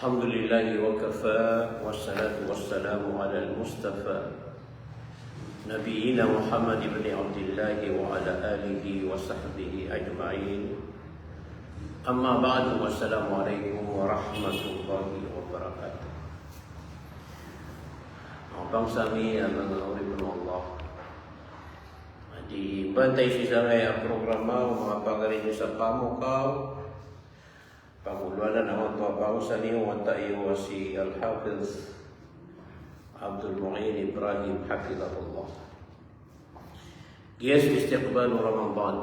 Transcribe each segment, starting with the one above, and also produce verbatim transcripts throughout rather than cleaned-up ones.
الحمد لله وكفى، والصلاة والسلام على المصطفى نبينا محمد بن عبد الله وعلى آله وصحبه أجمعين. أما بعد، والسلام عليكم ورحمة الله وبركاته. Manga bangsa mi a manga oripn o Allah. Di bantay sii sangkaya programa o manga pagari niyo sa Pamukaw. Pangoloan anan a oto a bangsa niyo, wata iyo a si Al-Hafiz Abdul Muin Ibrahim, hafidhahullah. Giya so istiqbal o Ramadan.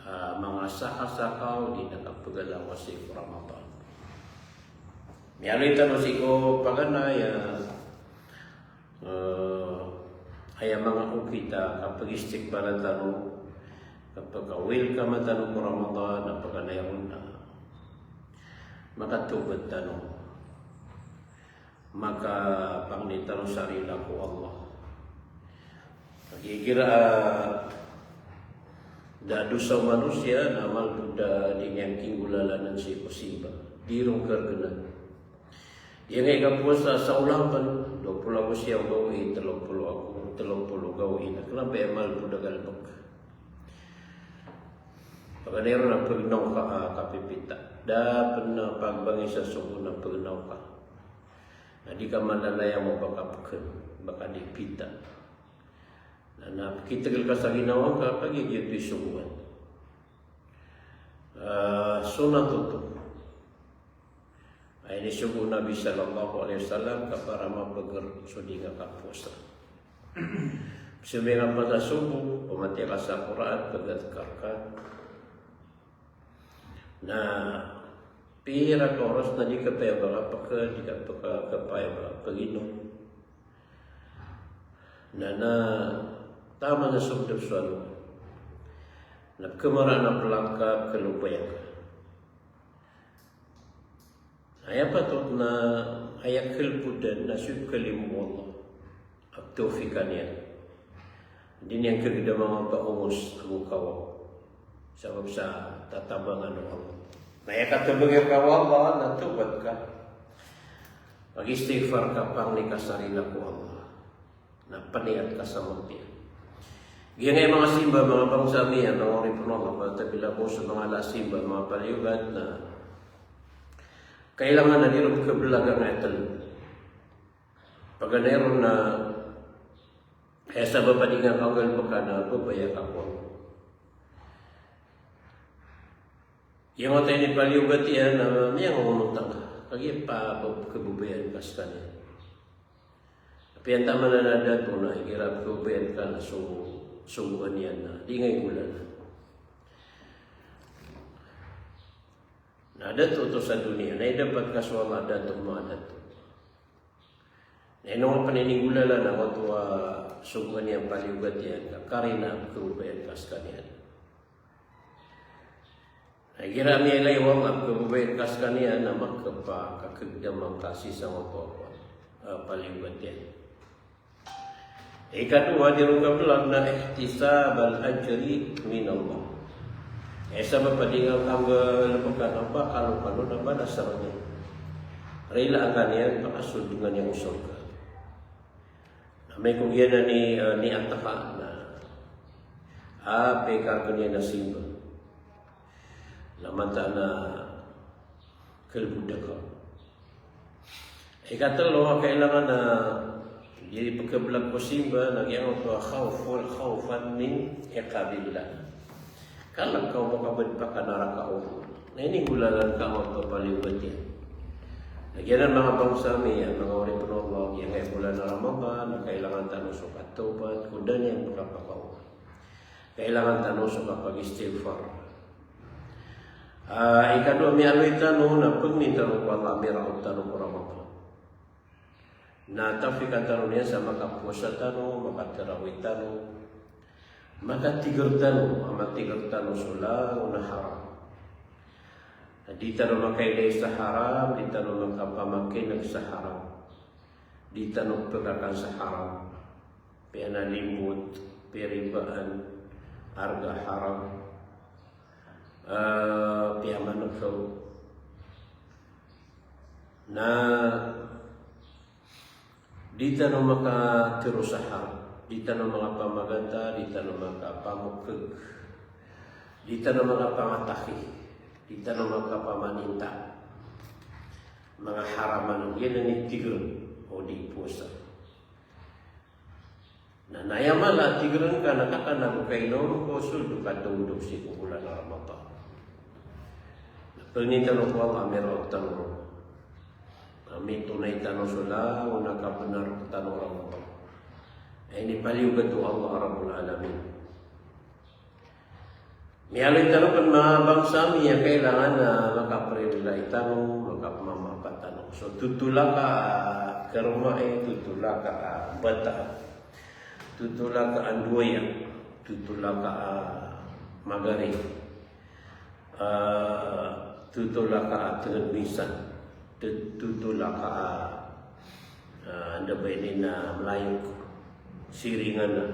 Ah, manga sakasaka o di na kapagalaw sii ko Ramadan. Miyaaloy tano sii ko paganay a, eh, aya manga okit a kapagistiqbalan tano, kapaka-welcome tano ko Ramadan, na paganay ron na makatawbat tano. Makapangni tano sa rila ko Allah. Igira a da a dosa o manosiya na amal bo da di niyan kinggolalanan sii ko simba. Di ron kargnan. Di ngka i kapowasa sa olapan, dowa polo ago siyaw gawii, telo polo ago, telo polo gawii, na kna ba i amal bo da galbk. Paganay ron na pagnaw ka, ah, kapipita. Da pn a pagbangi sa sogo na pagnaw ka. Na di ka malalaya mo ba ka pkn, ba ka di pita. Na, na pkitgl ka sa ginawa ngka, kagiya giyoto i sogoan. Ah, sunnat oto. Aya inisogo o Nabi sallallahu alaihi wasallam ka para mapgr so di ngka kapowasa. Sii ko manga pasa sobo, pamatiya ka sa Qur'an, pag-adhkar ka. Na pira ka oras na di ka paya ba kapkn, di ka paka-, kapaya ba kapaginom. Na, na taman a sogo dn so ano. Na pkhamaraan a plangka, pkhalobay ka. Aya patot na aya khalbodan na so kalimo o Allah a tawfiqan iyan. Di niyan kagdama mapangos ago kawaw. Sabap sa tatabangan o Allah. Na aya katabang iyan ka o Allah na tawbat ka. Pag-istighfar ka, pangni ka sa rila ko Allah. Na pniyat ka sa mapiya. Giyangkai manga simba, manga bangsa mi a manga oripn o Allah, pd a bila ko so manga ala a simba, manga paliyogat na kailangan a di ron pkhablag angkai a tlo. Paganay ron na, eh, sabap a di ngka kanggalbka na babaya ka ko. Giyangkoto a inipaliyogat iyan na miyangonot angka, kagiya pa, pa, pkhababayaan ka skaniyan. Apiya taman a dato na igira pkhababayaan ka na so, sogoan iyan na di ngka inggolalan. Na dato oto sa doniya, na idapat ka so Allah a dato, manga dato. Na ino ngka pn ininggolalan angkoto a sogoan iyan, paliyogat iyan, ka karina a pkhababayaan ka skaniyan. Na igira miyailay o Allah a pkhababayaan ka skaniyan, na makapakagdam angka sii sangkoto a, ah, paliyogat iyan. Ikadowa, di ron kablag na ihtisabal ajri minallah. Eh, sabap a di ngka kanggalbka na ba kalokalo na balas a rila angka niyan, pakasold angka niyan ko sorga. Na amay ko giyanan i, eh, niyat ka na, ah, pkhargn iyan a simba. Na mataan a khalbod ka. Ikatlo a kailangan a di pkhablag ko simba na giyangkoto a khawful, khawfan min iqabillah. Kalk ka o ba ka ba di pakanaraka o Allah. Na ininggolalan ka angkoto a paliyogat iyan. Na giyanan manga bangsa mi a manga oripn o Allah, giyangkai a bolan a Ramadan, na kailangan tano so katawbat, ko da niyan pkapakaoma. Kailangan tano so kapag-istighfar. Ah, ikadowa a miyaaloy tano na pangni tano ko Allah a miraot tano ko Ramadan. Na tawfiqan tano niyan sa makapowasa tano, makatarawih tano, makatigr tano, a matigr tano so langon a haram. Di tano makailay sa haram, di tano makapamakin'g sa haram. Di tano pkakan sa haram. Piyanalimbot, piribaan, arga haram. Eh, piyaman'g so, Na di tano makaterosaha, di tano makapamaganta, di tano makapamokeg, di tano makapangatahi, di tano makapamaninta. Manga haraman, giyanan i tig iran o di powasa. Na aya mala a tig iran ka na kakan ago kainom ko sold o katondog sii ko bolan a Ramadan. Na pangnin tano ko Allah a miraot tano ron. Na mitonay tano so langon a kabenar tano o Ramadan. Aya inipaliyogat o Allah Rabbul Alamin. Miyaaloy tano pn manga bangsa mi a kailangan a makaprelay tano, makapmamapa tano. So totol a ka, a, karoma i, totol a ka, a, bata. Totol a ka, a, ndoya. Totol a ka, a, magari. A, totol a ka, a, tenged misan. Totol a ka, a, anda ba ini na mlayok. Siringan na.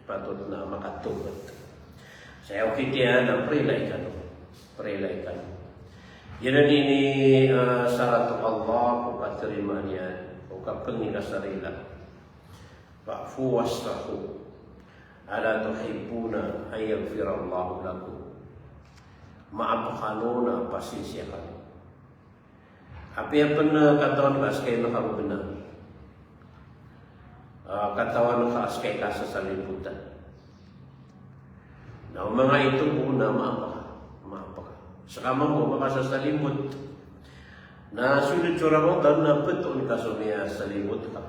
Patot na makatobat. Saya okit iyan na prelay kano. Prelay kano. Giyanan ini, a, sarat o Allah ko katerimaan iyan, ko kapengikasarila. Fa'fu wasfahu. Ala tuhibbuna an yaghfirallahu lakum. Maapa kano na pasinsiya kano. Apiya pn, a, katawan ka a ska i makabenar. A, katawan ka a ska i kasasalibotan. Na o manga ito bo na maapa ka. Maapa ka. Ska mambo makasasalibot. Na sold so Ramadan na petoon ka so miyasalibot ka.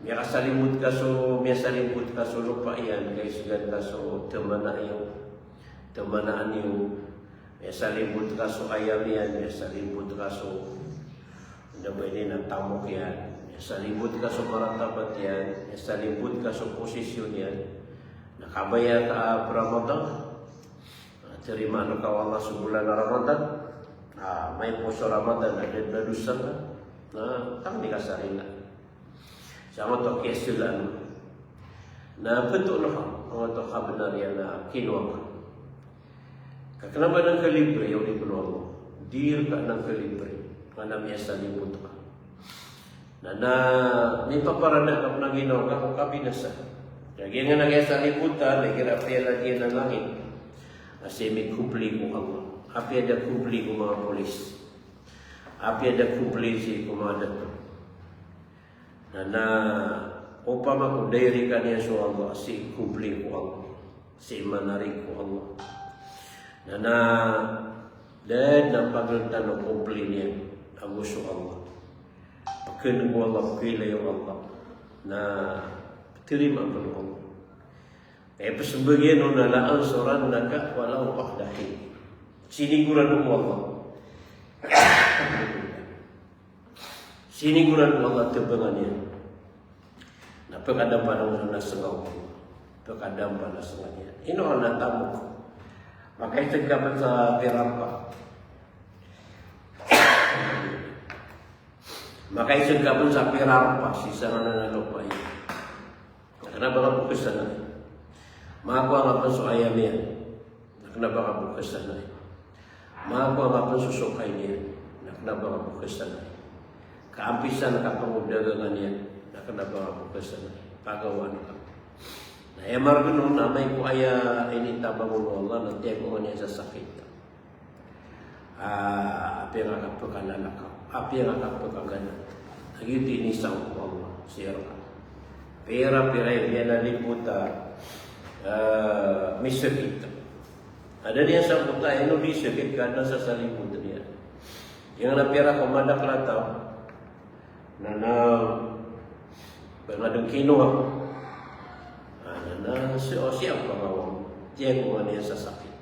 Miyakasalibot ka so, miyasalibot ka so lopa iyan, kaisegan ka so temana iyo, temanaan iyo, miyasalibot ka so ayam iyan, miyasalibot ka so, anda ba ini na, tamok iyan, miyasalibot ka so maratabat iyan, miyasalibot ka so posisyon iyan, na kabaya ka a pramadan, na terimaan ka o Allah so bolan a Ramadan, a, maipos so Ramadan, na da dn a dosa ka, na tangni ka sa rila. Sa mato kiyaselan. Na petoon ka, mato kabenar iyan a kinowa ka. Ka kena ba nangkalibre, ya, o di pn o Allah. Di rka nangkalibre. Ka na miyasalibot ka. Na, na, mipaparada ka pn a ginawa ka ko kabinasa. Lagid anan a kiyasalibotan, lagid apiya lagid anan a langit. Apiya da kompli ko Allah. Apiya da kompli ko manga polis. Apiya da kompli sii ko manga dato. Na, na opama ko da i rikaniyan so Allah, sii kompli ko Allah, sii manarig ko Allah. Na, na da dn a pagel tano kompli niyan ago so Allah. Peken ko Allah, pekilay o Allah. Na terimaan o Allah. Aya pesembagian on na la ansurannaka walaw ba'da hin. Sinigoran o Allah. Sinigoran o Allah tebangan iyan. Na pekadampan o Allah na sengaw. Pekadampan na sengaw iyan. Ino na tamok. Makaiseg ka pn sa pira rpa. Makaiseg ka pn sa pira rpa sii sa nganan a lopa iyan. Na kena ba nga bo kesanay. Makowa nga pn so ayam iyan. Na kena ba nga bo kesanay. Makowa nga pn so sokay niyan. Na kena ba nga bo kesanay. Kaampisan ka pn o dagangan iyan. Na kena ba nga bo kesanay. Pagawaan ka. Na aya margen on na amay ko aya initabang on o Allah na tiyagongan iyan sa sakit. A, apiya nga kapekalalakaw, apiya nga kapekagana. Lagid oto i inisaw o Allah sii rka. Pira-pira i miyalalibot a, a, misakit. Adn a inisaw ko ta, ino di sakit ka na sasalibot iyan. Giyanan a pira ko madakl a taw. Na, na, ba nga dn kinowa. A, na, na, si, o, siyap ka ba, tiyagongan iyan sa sakit.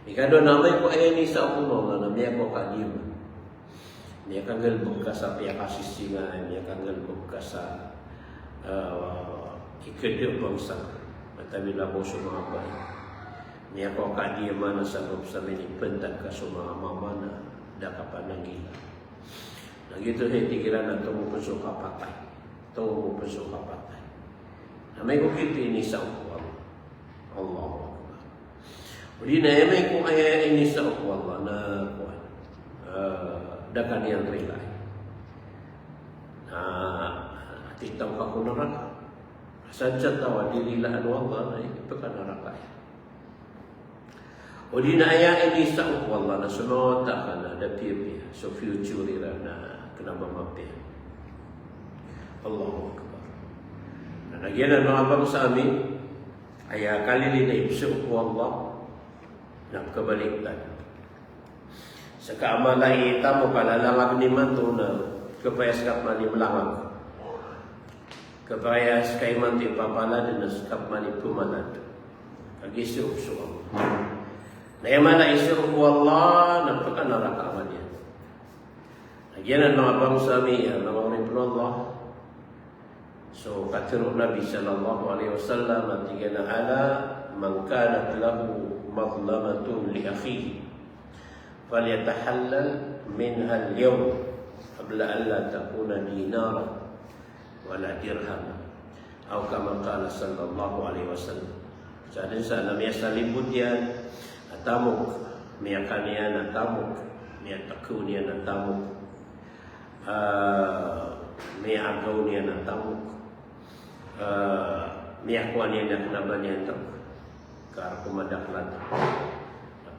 Ikadowa na amay ko aya inisaw o Allah na miyakowa ka a diyaman. Miyakanggalbk ka sa piyakasisingay, miyakanggalbk ka sa, ah, ikada a bangsa. Matawila bo so manga bai. Miyakowa ka a diyaman na sabap sa minipantag ka so manga mama na da ka pananggila. Na giyoto i tig iran a tomo pn so kapatay. Tomo pn so kapatay. Na amay ko giyoto i inisaw o Allah. Allahu Akbar. Odi na amay ko aya inisaw o Allah na kowan. Ah, Da ka niyan rilai. Na titho ka ko naraka. Sadn sa taw a di rilaan o Allah na ipkhanaraka iyan. O di na aya iniiza o Allah na so manga wata ka na da piyapiya so future iran na kna ba mapiya. Allahu Akbar. Na lagid anan manga bangsa ami, aya kalilid a iza o Allah na kabaliktad. Ska a mala i tamok a lalangag imanto na kapayas ka pman i mlangag. Kapayas ka imanto i papalad na ska pman i pmalad. Kagiya iza o Allah. Na aya mala i iza o Allah na pkhanaraka man iyan. Lagid anan manga bangsa ami, a manga oripn o Allah. So katharo o Nabi sallallahu alaihi wasallam a tig iyan a, "Ala man kanat lahu madlamatun li akhihi, falyatahallal minha al-yawm, qabla an la takuna dinaran wala dirhaman." Aw kama qala sallallahu alaihi wasallam. Sadn sa na miyasalibot iyan a tamok, miyakn iyan a tamok, miyatakaw niyan a tamok, ah, miyagaw niyan a tamok, ah, miyakowa niyan a kna ba niyan tamok. Ka rk o madakl a tamok.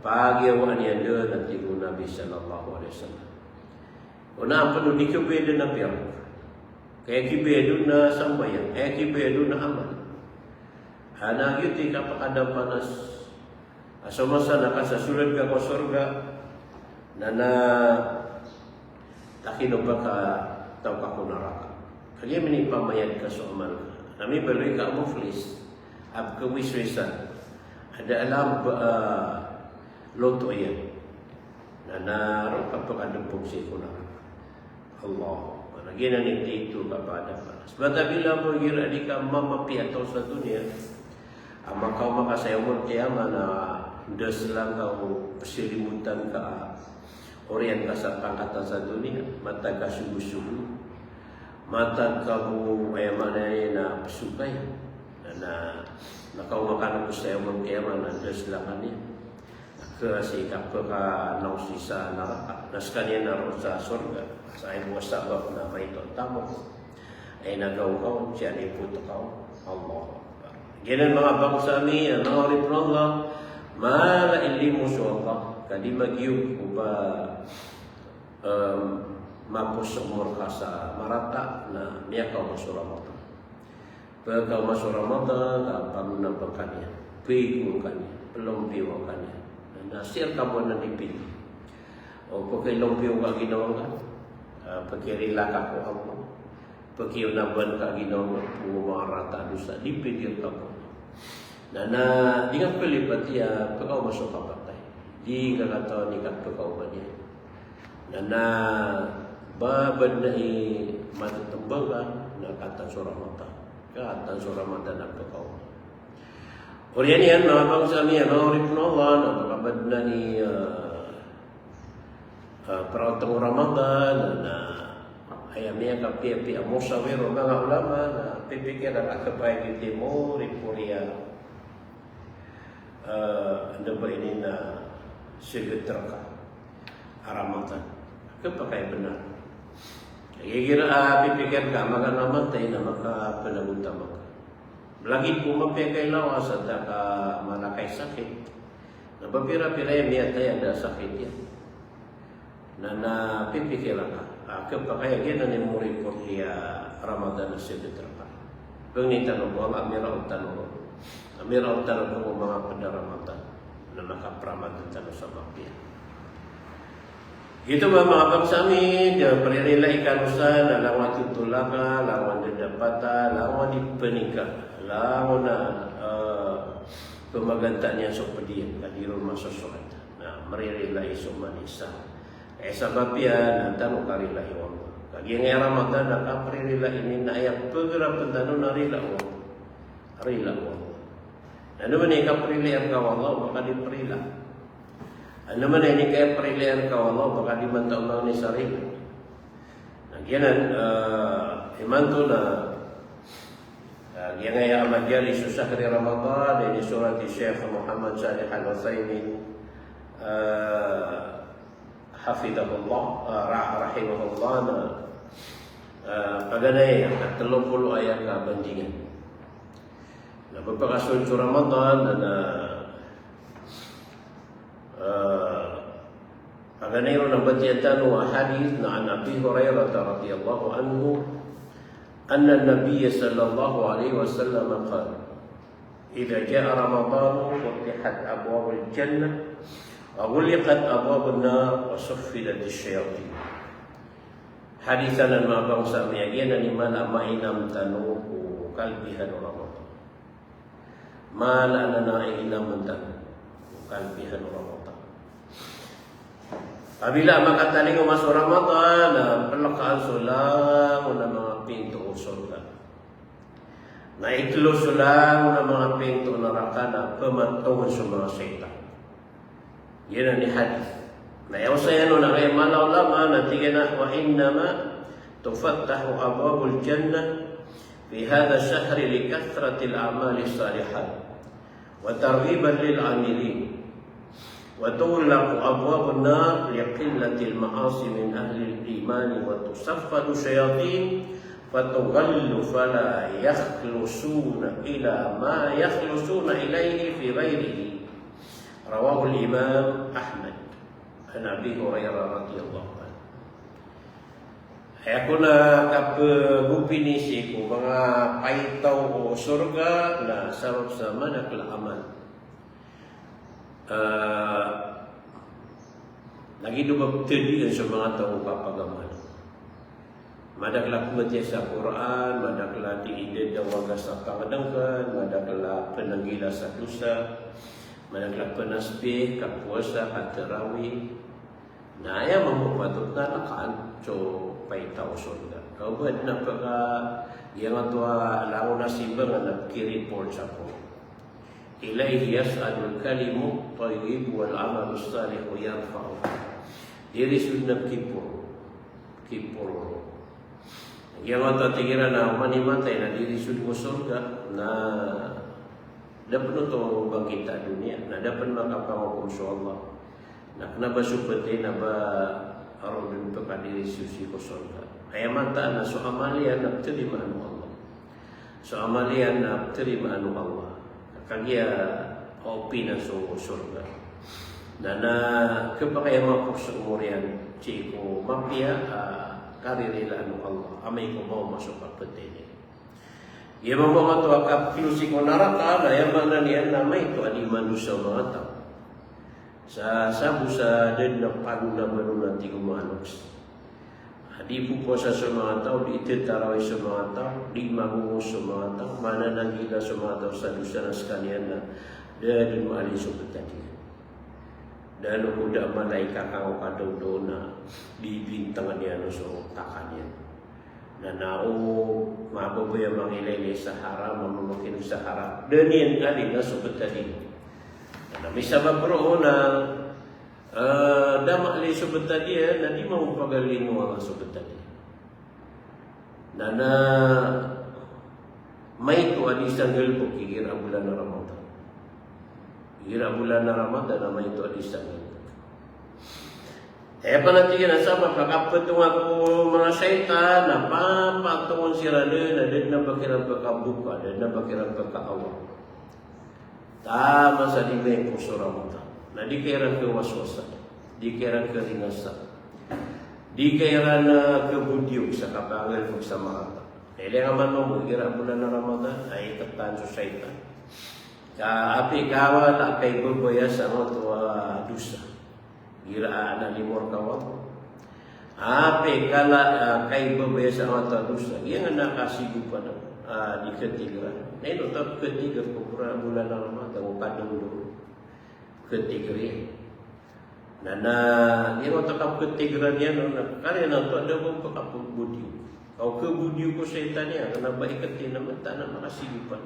Pagiyawaan iyan dn a tig o Nabi sallallahu alaihi wasallam. Ona pn o di khabayad na piyarok. Ka aya kibayad on na sambayang, aya kibayad on na amal. Ana giyoto i kapakadapanas. A so masa na kasasold ka ko sorga, na na takino ba ka taw ka ko naraka. Kagiya minipamayad ka so amal ka. Na mibaloy ka a muflis, a pkhawiswisan. A da a lamba a loto iyan. Na na roo ka pkadopog sii ko naraka. Allahu Akbar. Giyanan i titho ka padapanas. Sabap a bila mo igira di ka mamapiya taw sa doniya, a makaoma ka sa yawmul qiyamah na da slang ka o psilimotan ka a oriyan ka sa pangkatan sa doniya, matag ka sogosogo, matag ka bo, aya maana niyan na psokay. Na, na makaoma ka roo sa yawmul qiyamah na da slang ka niyan. Ka sii ka pkanaosi sa naraka, na skaniyan na roo sa sorga. Sa aya bo a sabap na maito a tamok, aya inagaw ka on, sii a inipot ka on. Allahu Akbar. Giyanan manga bangsa ami, a manga oripn o Allah, mala i limo so Allah, ka di magiyog o ba, em, mapos so omor ka sa marata, na miyakaoma so Ramadan. Pkaoma so Ramadan, ka pagona pn ka niyan, pigong ka niyan, plompiyo ka niyan. Na sii rka bo anan di pidi. O pkilompiyo ka ginawa ngka, ah, pkirila ka ko Allah, pkiyonaban ka ginawa ngka, pngoma rata a dosa, di pidi rka bo. Na, na di ngka pkilipati a pkaoma so kapatay. Di ngka katawan i kapkaoma niyan. Na, na ba badn a i matataw ka, na katan so Ramadan. Katan so Ramadan a pkaoma. Oriyan iyan, manga bangsa ami, a manga oripn o Allah, na ba badn a i, ah, ah, praotong o Ramadan, na, na aya miyakapiyapiya a mosawir o manga ulama, na pipikir a kapakay giyoto i moripori a Eh, anda ba ini na sgt rka a Ramadan. Kapakay bnar. Igira a pipikir ka a magaan a matay na makapanagontaman ka. Lagid ko mapiya ka i lawas a da ka mala ka i sakit. Na ba pira-pira i miyatay a da a sakit iyan. Na, na pipikir ka a kapakay a giyanan i moripori a Ramadan a sgt rka. Pangni tano bo a miraot tano, a miraot tano ko manga pd a Ramadan na makapramadan tano sa mapiya. Giyoto ba manga bangsa ami, da pririlai kano sa na langon a totol ka, langon a dadapata, langon a di pn ingka, langon a, eh, pmagantaan iyan so pd iyan, ka di ron masosoat. Na mririlai so manisa. Aya sabap iyan na tano karilai o Allah. Kagiya ngka i Ramadan na kapririlai ini na aya pgarapn tano na rila o Allah. Rila o Allah. Na anda man i kapririlai rka o Allah, ba ka di prila. Anda man i kapririlai rka o Allah, ba ka di man taw mangni sa rila. Na giyanan, eh, imanto na, eh, giyangkaya a majalis o shahri Ramadan, inisorat i Sheikh Muhammad Salih Al-Uthaymin, eh, Hafidhahullah, ah, ra-, rahimahullah, na, ah, paganay a telo polo aya kabandingan. Na pphakasold so Ramadan, na, ah, paganay ron a batiya tano a hadith na an Abi Hurairah radhiyallahu anhu, anna Nabiyya sallallahu alaihi wasallam qala, "Idha ja'a Ramadanu futihat abwabul jannah, wa ghulliqat abwabun nar, wa suffidatish shayatin." Hadith anan, manga bangsa mi, a giyanan i mala a mainam tano ko kalbihan o Ramadan. Mala anan a inam tano ko kalbihan o Ramadan. Apabila makatalingoma so Ramadan, na pelekaan so langon a manga pinto o sorga. Na i-close so langon a manga pinto o naraka, na pematongen so manga shaytan. Giyanan i hadith. Na aya osayan on a kay mala a ulama na tig iyan a, "Wa innama tufattahu abwabul jannah fi hadha shahri li kathratil a'malis salihat, wa targhiban lil 'amilin. Wa tughlaqu abwabun nar li qillatil ma'asi min ahlil iman, wa tusaffadu shayatin, fatughallu fala yakhlusuna ila ma yakhlusuna ilaihi fi ghairihi." Rawahul Imam Ahmad. An Abi Hurairah radhiyallahu anhu. Aya kon a kapegopini sii ko manga paitaw o sorga na sabap sa madakel a amal. Ah, lagid o ba ptadian so manga taw ko kapagamal. Madakel a pembatiya sa Qur'an, madakel a di indedawaga sa pangedengken, madakel a penanggila sa dosa, madakel a penasbih, kapowasa, katarawih. Na aya mambo patot na lekaan so paitaw o sorga. Ka o ba den a peka, giyangkoto a langon a simbangan a peki-report sa ko. Ilaihi yas'adul kalimu tayyib wal amalu salihu yarfa'u. Diri so den a pekiporo. Pekiporo. Giyangkoto a tig iran a oman i matay na diri so den ko sorga, na da pen oto bangkit a doniya, na da pen makapangokom so Allah. Na kena ba so petey na ba aro den pekadiri sii ko sorga. Aya mataan na so amal iyan na pterimaan o Allah. So amal iyan na pterimaan o Allah. Kagiya opina so sorga. Na, na kepakay a mapok so omor iyan sii ko mapiya a karirilaan o Allah. Amay ko maoma so kapetey niyan. Iya mambo a mato a kapekilo sii ko naraka, na aya maana niyan na maito a di mandosa o manga taw. Sa sabo sa da den a panonabanona tig o manga loks. Di popowasa so manga taw, di tetarawih so manga taw, di mangongos so manga taw, manananggila so manga taw sa dosa na sekaniyan na da den maalin so petad iyan. Da den ko da a malaika ka o kadaodaw na bibintangan iyan so takan iyan. Na na o mababaya mangilaylay sa haram, mamamakinog sa haram. Da niyan alina so petad iyan. Na misabap roo na, eh, da maalin so petad iyan, na di mambo pagalinoa so petad iyan. Na na maito a di sanggalbek igira a bolan a Ramadan. Igira a bolan a Ramadan na maito a di sanggalbek. Aya pn a tig iyan a sabap a kapetonga ko manga shaytan na papatongen siran dn a da dn a ba kiran pkaboka, da dn a ba kiran pkaawa. Taman sa di maipos so Ramadan. Na di ka iran kawaswasa, di ka iran karingasa, di ka iran, ah, kabodiyog sa kapanggalbk sa marata. Ilay nga man mambo igira a bolan a Ramadan, ay iketan so shaytan. Ka apiya ka wala ka ibabaya sa angkoto a dosa. Igira a na limo rka o apo. Apiya ka la, ah, ka ibabaya sa angkoto a dosa. Giyangkanan a kasigopan, ah, di katigra. Na ino oto a katigra ko bolan a Ramadan, o kadaodaw. Katigra iyan. Na, na, ino oto a kapkatigra niyan on, na kariyan oto a da bo pkapbodiyog. Ka o kabodiyog ko shaytan iyan, na ba ikati na mataan a makasigopan.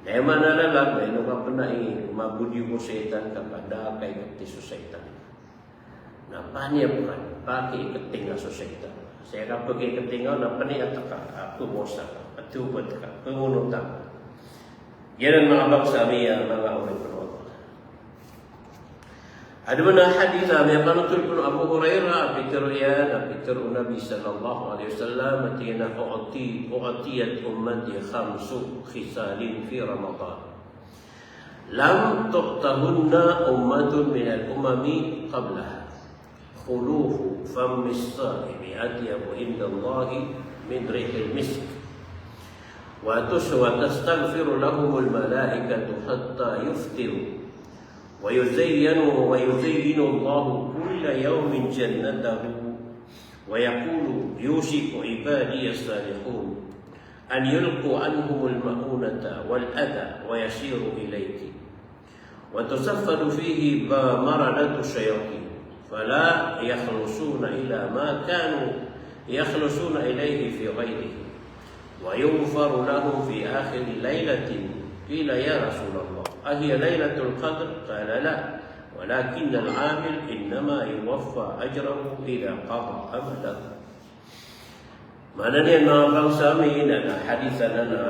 Na aya maana lalan, na ino ka pn a i mabodiyog ko shaytan ka ba da ka ikati so shaytan. Na paniyap ka, pakiiketinga so shaytan. Saya ka pakiiketinga, na paniyap ka, a, pbosa ka, a, tawbat ka, pngonota ka. Giyanan manga bangsa mi a manga oripn o Allah. Adn a hadith a miyapanothol ko Abu Hurairah, a pitharo iyan, a pitharo o Nabi sallallahu alaihi wasallam, a tig iyan a, "U'ti-, u'tiyat ummati khamsu khisalin fi Ramadan. Lam tu'tahunna ummatun minal umami qablaha. Khulufu fammis sa'imi atyabu indallahi min rihil misk. Wa tus-, wa tastaghfiru lahumul malaikatu hatta yuftiru. Wa yuzayyanu, wa yuzayyinu Allahu kulla yawmin jannatahu. Wa yaqulu, yushiku ibadiyas salihun an yulqu anhumul ma'unata wal adha wa yashiru ilayki. Wa tusaffadu fihi ba-, maradatu shayatin, fala yakhlusuna ila ma kanu yakhlusuna ilayhi fi ghayrihi. Wa yughfaru lahum fi akhiri laylatin." Qila, "Ya Rasulallah, ahiya Laylatul Qadr?" Qala, "La, walakinnal amil innama yuwaffa ajrahu idha qada amalahu." Maana niyan, manga bangsa mi, na, na hadith anan a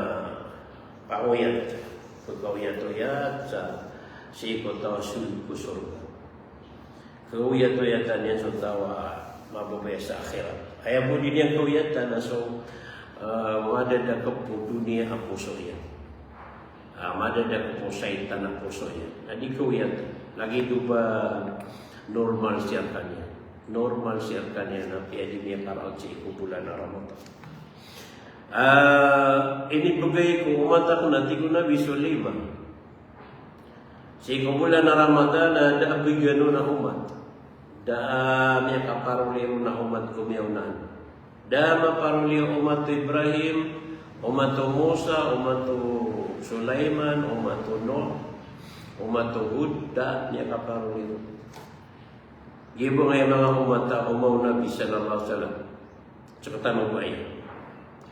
kaoyat, kaoyat-oyat sa sii ko taw a sold ko sorga. Kaoyat-oyatan iyan so taw a mababaya sa akhirat. Aya bo di niyan kaoyatan na so, ah, madadakep o doniya a poso iyan. Ah, madadakep o shaytan a poso iyan. Na di kaoyatan. Lagid o ba normal sii rkaniyan. Normal sii rkaniyan na apiya di miyakaraot sii ko bolan a Ramadan. Ah, inibegay ko omat akn, a tig o Nabi, so lima. Sii ko bolan a Ramadan na da a bigan on a omat. Da a miyakaparoli ron a omat ko miyaona. Da a maparoli o omat o Ibrahim, omat o Musa, omat o Sulaiman, omat o Nuh, omat o Hud, da a miyakaparoli ron. Giya bo ngaya manga omat a omat o Nabi sallallahu alaihi wasallam. Sekatan o ba aya.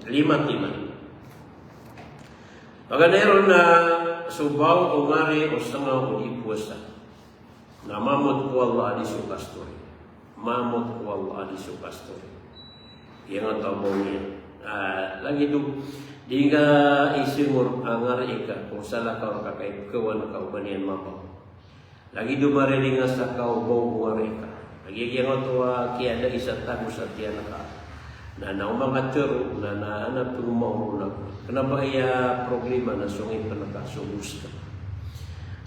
Lima timan. Paganay ron na so baw o ngari o senga o di powasa. Na mamot ko Allah a di so kastori. Mamot ko Allah a di so kastori. Giyangkoto a baw niyan. Ah, lagid o di ngka isingor a ngari ka, ko salakaw rka ka ipkawan ka o ba niyan mabaw. Lagid o mariringas ka o baw o ngari ka. Lagid giyangkoto a kiyada i sa tagos a tiyan ka. Na, na o makatharo, na, na, na pengmaoro na. Kena ba aya problema na so ngipn ka, so gos ka.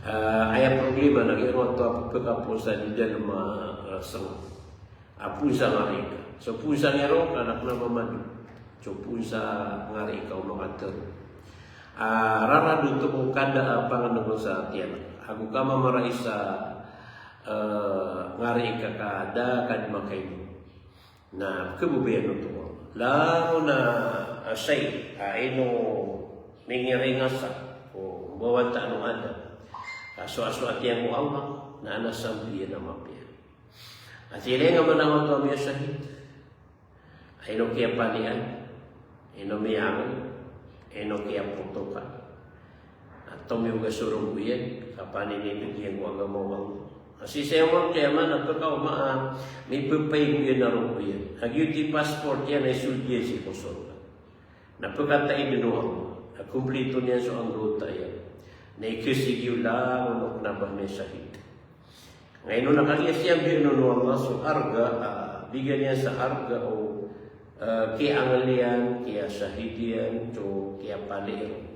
Ah, aya problema na giyangkoto a pekapowasa di dalem a, ah, senga. A powasa ngari ka. So powasa ngiro ka na kena ba mado. So powasa ngari ka o makatharo. Ah, rarad oto ko kada a pangeneg sa tiyan. Ago ka mamaraisa, eh, ngari ka ka da ka di makaino. Na, kebabayaan oto ko. Langon a, ah, shay, ah, ino mingiringasa ko mbawataan o Adam. Ka so, so atiyan ko Allah, na ana sambi iyan a mapiya. Ati iyan a mana oto a miyashahid. Ino kiyapalian, ino miyangel, ino kiyapotokan. Na tomiyoga so rogo iyan, ka paninindeg iyan ko agama o Allah. Na sii sa yawmal qiyamah na pekaoma a mipepaigo iyan a rogo iyan. A giyoto i passport iyan a isold iyan sii ko sorga. Na pekataid o Allah a komplito niyan so anggawta iyan. Na ikasigi o langon o kena ba miyashahid. Ngayon na kagiya siyambi on o Allah so arga, ah, bigan iyan sa arga o, ah, kiyaangel iyan, kiyashahid iyan, so kiyapali iyan.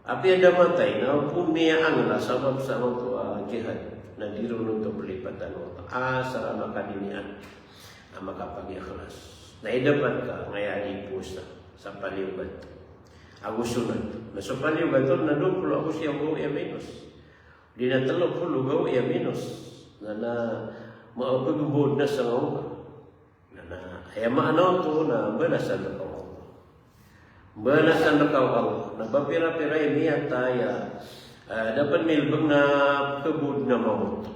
Apiya da matay na opama miyaangel a sabap sa oto a jihad, na di ron oto pelipatan o Allah. Asar a makadinian a makapagikhlas. Na idapat ka ngaya di powasa sa paliyogat. Ago sonat. Na so paliyogat on na dowa polo ago siyaw gawii a minus. Di na telo polo gawii a minus. Na, na maapagmbod na sa ngaw. Na, na, aya maana oto na mbalasan rka o Allah. Mbalasan rka o Allah. Na ba pira-pira i miyatay a, ah, da pen milbeng na kabod na mawt.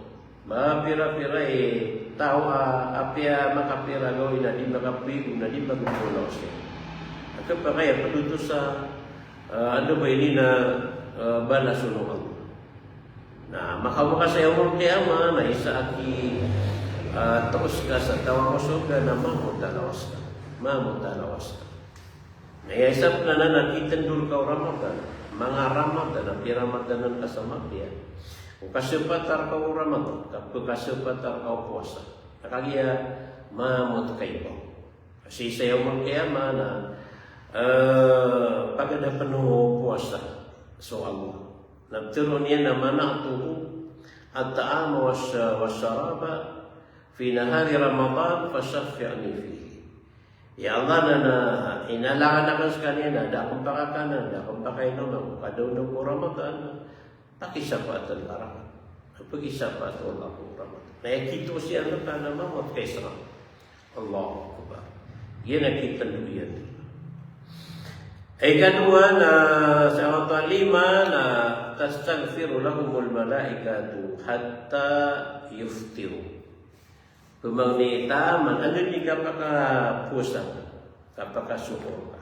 Ba pira-pira i taw a, apiya makapira gawii na di makapigo na di makapigo na osi. A kapakay a ped oto sa, ah, anda ba ini na, ah, balas on o Allah. Na, makaoma ka sa yawmal qiyamah, na isa a ki, ah, toos ka sa taw a sorga na mambo a lawas ka. Mambo a lawas ka. Na aya isa pen anan na kitendor ka o Ramadan. Manga Ramadan, na piramadanan ka sa mapiya. Kasapatar ka o Ramadan, kapkhasapatar ka o powasa. Na kagiya mamot ka ibaw. Sii sa yawmul qiyamah na, eh, pagada pn o powasa so Allah. Na ptharoon iyan a mana'tuhu at-ta'ama was-, was-sharaba fi nahari Ramadan fashaffi'ni fihi. Ya Allah, na, na inalangan akn skaniyan na da akn pakakanan, da akn pakainoman, kadaondaw ko Ramadan. Pakisapaatan ka raken. Pakisapaat o Allah ko Ramadan. Na aya kito siyan rka na mamot ka i sra. Allahu Akbar. Giyanan i kitndo iyan. Ikadowa na, sa ikadowa lima na, tastaghfiru lahumul malaikatu hatta yuftiru. Pmangni taman, anda di kapakapowasa, kapakasuhur ka.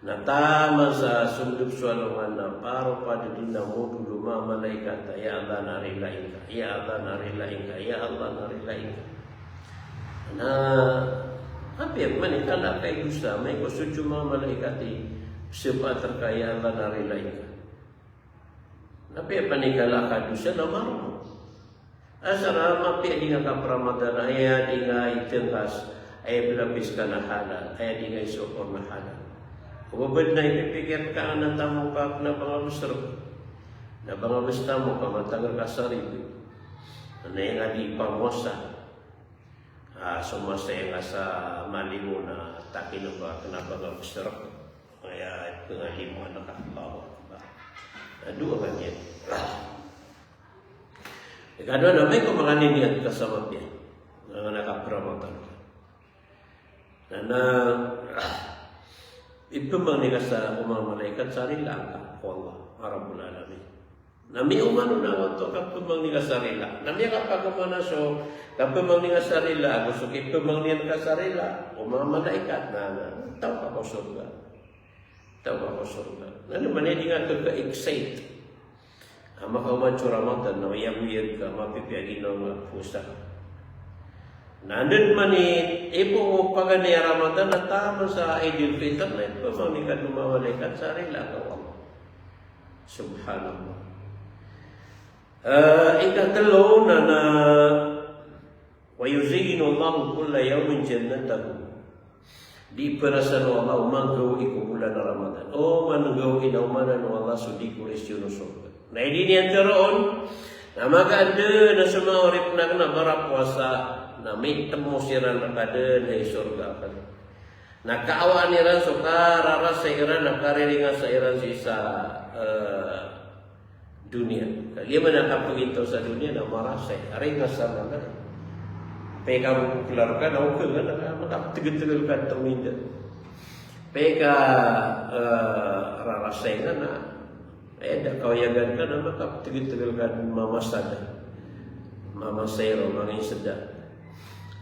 Na taman sa sondog so alongan na paro pd dn a modol o manga malaikat a, "Ya Allah, na rilain ka, ya Allah, na rilain ka, ya Allah, na rilain ka." Na apiya pman i kala ka i dosa, amay ko so manga malaikat i psapaat rka, "Ya Allah, na rilain ka." Na apiya pman i kala ka dosa na marmo. Asar a mapiya di nga kapramadan, aya di nga itngkas, aya blabis ka na halal, aya di nga isuhur na halal. Ko ba bd na ipipikir ka na tamok ka kna ba nga bs rk. Na ba nga bs tamok ka matag rka sa ribo. Na aya nga di pamowasa. Ah, so masa aya nga sa malimo na takino ka kna ba nga bs rk. Aya pngalimoan ka, Allahu Akbar. Na dowa ka niyan. Ikadowa na amay ko makaniniyat ka sa mapiya. Na nga kapramadan ka. Na, na, ipmangni ka sa o manga malaikat sa rila angka ko Allah, a Rabbul Alamin. Na miyaoma on a oto kapmangni ka sa rila. Na miyakapagomana so kapmangni ka sa rila, ago so kipmangnian ka sa rila o manga malaikat na, na taw ka ko sorga. Taw ka ko sorga. Na anda man i di nga kaka-excite a makaoma so Ramadan na oyagoyag ka, mapipiya ginawa nga powasa ka. Na anda man i ipoon o paganay a Ramadan na taman sa Eidul Fitr na ipmangni ka o manga malaikat sa rila angka o Allah. Subhanallah. Eh, ikatlo na, na, "Wa yuzayyinu Allahu kulla yawmin jannatahu." Di perasan o Allah o manga gawii ko bolan a Ramadan. O manga gawii na omanan o Allah so decoration o sorga. Na aya di niyan tharoon, na magaan dn a so manga oripn akn a marapowasa, na mitmo siran rka dn hay sorga akn. Na kaawaan iran so kararasay iran, na kariringasa iran sii sa, eh, doniya. Kagiya man a kapagintaw sa doniya na marasay, ringasa man. Pika moklar ka na okngan, na makaptgtgl ka tominda. Pika, eh, rarasay ka na, eh, da kaoyagan ka na makaptgtgl ka mamasa da. Mamasa iro, mangisda.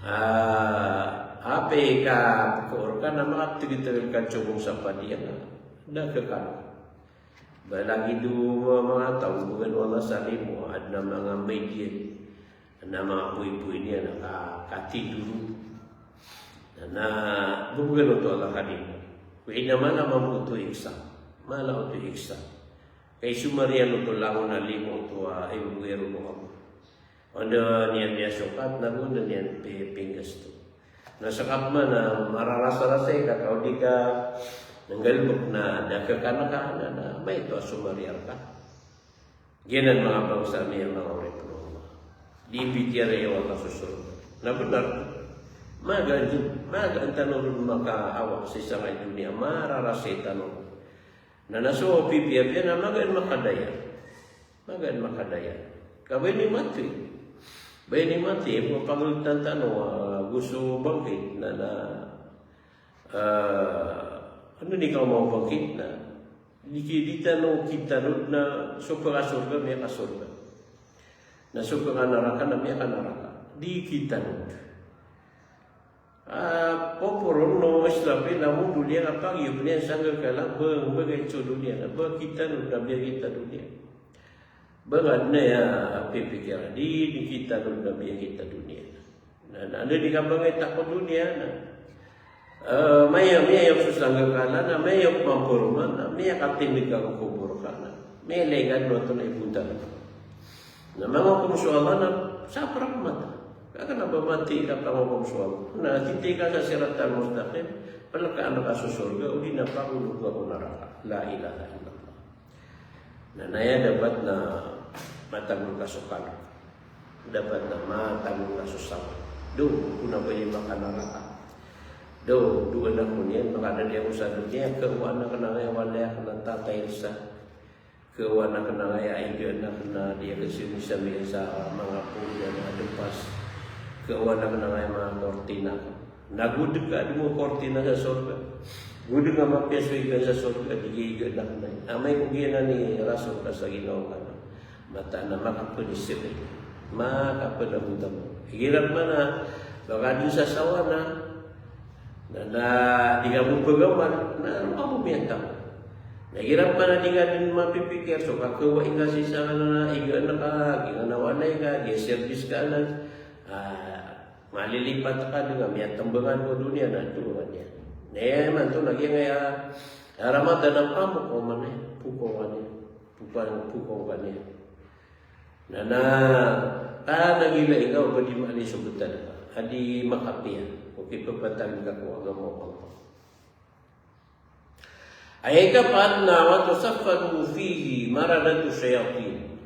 Ah, apiya ka pkoor ka na makaptgtgl ka somong sa padiya na. Da kkan. Ba lagid o manga taw, bgan o Allah sa limo, adn a manga media, adn a manga poypoy niyan a ka-, katindoro. Na, bgan oto Allah ka limo. Ko inamana mambo oto iksa. Mala oto iksa. Ka isomar iyan oto langon a limo oto a imbgay ron o Allah. Anda niyan miyasokat, na go anda niyan pi-, pinggasto. Na sakap man a mararasarasay ka, ka o di ka nggalbk na da kkan ka, na, na maito a somar iyan rka. Giyanan manga bangsa mi a manga oripn o Allah. Di pitiyarai o Allah so sorga. Na bnar. Magaan dn, magaan tano ron makaawa sii sangkai doniya, mararasay tano ron. Na, na so pipiyapiya na magaan makadaya. Magaan makadaya. Ka ba ini mati. Ba ini mati, ko panglit tano, ah, go so bangkit na, na, ah, anda i kaoma o bangkit na. Di ki-, di tano kitanod na so pakasorga, miyakasorga. Na so pakanaraka na miyakanaraka. Di kitanod. Ah, poporon o Israfil a modol iyan a pagiyop iyan sa nggalkala, ba, ba gay so doniya na, ba kitanod na miyakita doniya. Ba nga adn a aya pipikira, di, di kitanod na miyakita doniya. Na, na, anda di kabangita ko doniya na. Eh, maya, miyayop so sa nggalkala na, miyayop mambo roma na, miyakatindg ka ko kobor ka na. Miyailay ka dn oto na ipoon tano. Na mangokom so Allah na sa prak mata. Ka kna ba mati ka pangokom so Allah. Na titi ka sa siratal mustaqim, pelekaan ka so sorga, odi na pangolog ka ko naraka. La ilaha illallah. Na aya dapat na matagol ka so kalk. Dapat na matagol ka so sawa. Dowa, kna ba iyan makanaraka. Dowa, dowa na kon iyan, makadadi ako sa doniya, kawaan akn angkaya walay akn a tatay sa. Kawaan akn angkaya iga akn a di akn sisamian sa manga podi a depas. Kawaan akn angkaya manga kortina. Na go dn ka adn o kortina sa sorga. Go dn ka mapiya so iga sa sorga, di iga akn a. Amay ko giyanan i Rasul ka sa ginawa ka na. Mataan a makapn i sibay. Makapn a gotam. Igira pman a, ba ka dn sa sawa na, na, na di ka bo pagamal, na roo ka bo miyataw. Na igira pman a di ka dn mapipikir so kakawai ngka sii sa, na iga ka, giyanan a walay ka, giya service ka anan. Ah, malilipat ka dn a miyatmbangan ko doniya na tmbangan iyan. Na imanto na giyangkaya a Ramadan a pamokoma niyan, pokoma niyan, pokoma, pokoma niyan. Na, na, ka na gilai ngka o ba di maana i so btad ka a di makapiya o kipapantag ka ko agama o Allah. Aya ikapat na, wa tusaffadu fihi maradatu shayatin.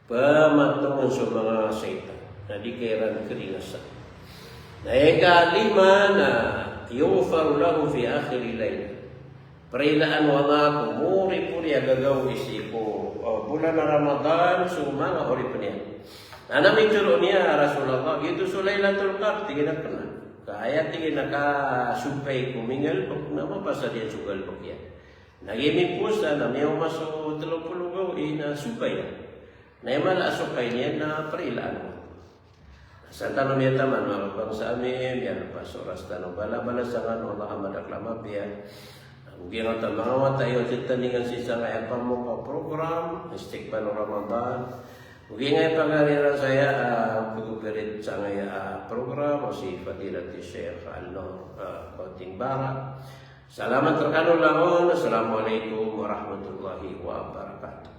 Pamatongan so manga shaytan na di ka iran kringasan. Na aya ikalima na, yughfaru lahu fi akhiri laylah. Prilaan o Allah ko moripori a gagawii sii ko, o, bolan a Ramadan so manga oripn iyan. Na aya mitharo niyan a Rasulullah, giyoto so Laylatul Qadr, tig iyan a kna. Ka aya tig iyan a kasokay ko minggalbk na mapasad iyan so galbk iyan. Na giya mipowasa na miyaoma so tlo polo gawii na sokay iyan. Na aya mala a sokay niyan na prilaan o Allah. Sa tano miyataman, manga kabangsa ami, miyalpas so oras tano, bala-balasan kano o Allah a madakl a mapiya. Giyangkoto a manga wata iyo a titindgan sii sangkaya a pamok a program, Istiqbal Ramadan. Giyangkaya pagari iran saya, ah, pagpirit sangkaya a program, o si Fadilati Sheikh Al-Nur, ah, Kauting Bara. Salamat rkano langon. Assalamualaikum warahmatullahi wabarakatuh.